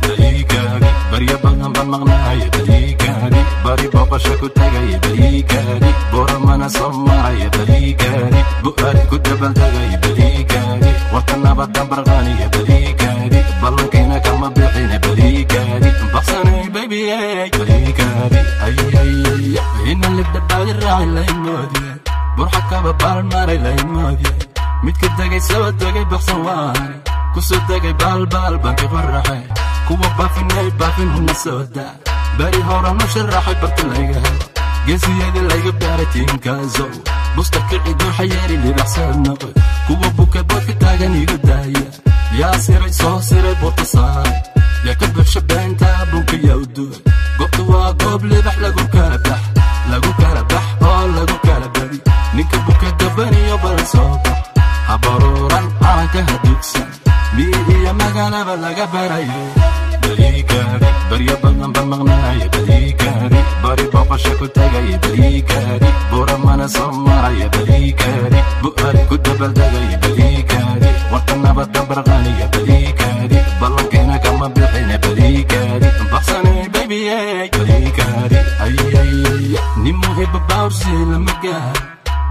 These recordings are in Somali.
Baliikaadi barya badan baan maqnaaya baliikaadi bari booqasho ku tagaya baliikaadi booramana soo maraya baliikaadi bu'aari ku dabaldegaya baliikaadi warta nabadan barqaaniya baliikaadi ballankiina kama bixina baliikaadi baxsanay baby baliikaadi ina libdhabaadi raaci laymoodye burxa kaba baalmaray laymoodye midka degay soo degay baxsan waane kusoo degay baalbaal banki qoraxe kuwa baafinay baafin huna soo daa bari horanu sharaxay barta layga helo geesiyadii layga baaray tiinkaasow busta kici duuxa yeeri libaxsan noqo kuwa buka boodka taagan igu daaya yaa siray soo siray buurta saaray yaa ka buuxsha beenta bunka yaa u duway goobta waa goob libax lagu kala bax lagu kala bax oo lagu kala badi ninka buka gabaniyo balan soo bax habaruuran calanka hadugsan miyi iyo magaalaba laga barayo baliikaadi barya badan baan maqnaaya baliikaadi bari booqasho ku tagaya baliikaadi booramana soo maraya baliikaadi bu'aari ku dabaldegaya baliikaadi warta nabadan barqaaniya baliikaadi ballankiina kama bixina baliikaadi baxsanay baby baliikaadi nin muhiba bawrsi lama gaaro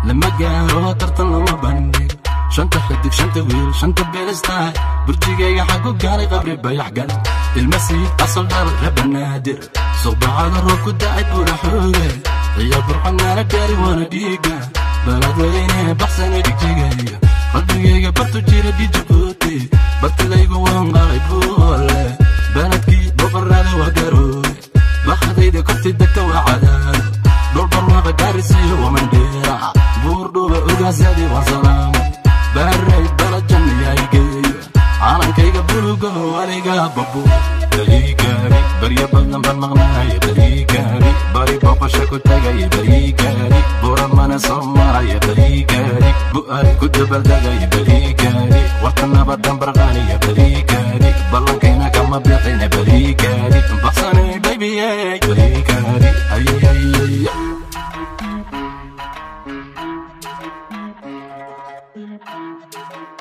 lama gaaro tartan lama bandhigo shanta xidig shanta wiil shanta beelistaay burjigayga xagu gaalay qabri bayax gal ilmasiid asal dhal rabanaadir suqbacada roob ku dacay buura xooge ciya burxanaala gaari waana dhiiga baladweyne baxsana dhigjigaya qalbigayga bartu jira dhijibuuti bartilaygu waan qalay buole baladkii boqorada waa garoobe baxdayda korti degta waa cadaado dhul barwaaqa gaarisiyo wamandheera buurdhuba ogaasyadii waan salaamay baray balajan yaygeeyo calankayga bulugo aniga babu baliikaadi barya badan baan maqnaaya baliikaadi bari booqasho ku tagaya baliikaadi booramana soo maraya baliikaadi bu'aari ku dabaldegaya baliikaadi warta nabadan barqaaniya baliikaadi ballankiina kama bixina baliikaadi baxsanay baby baliikaadi Thank you.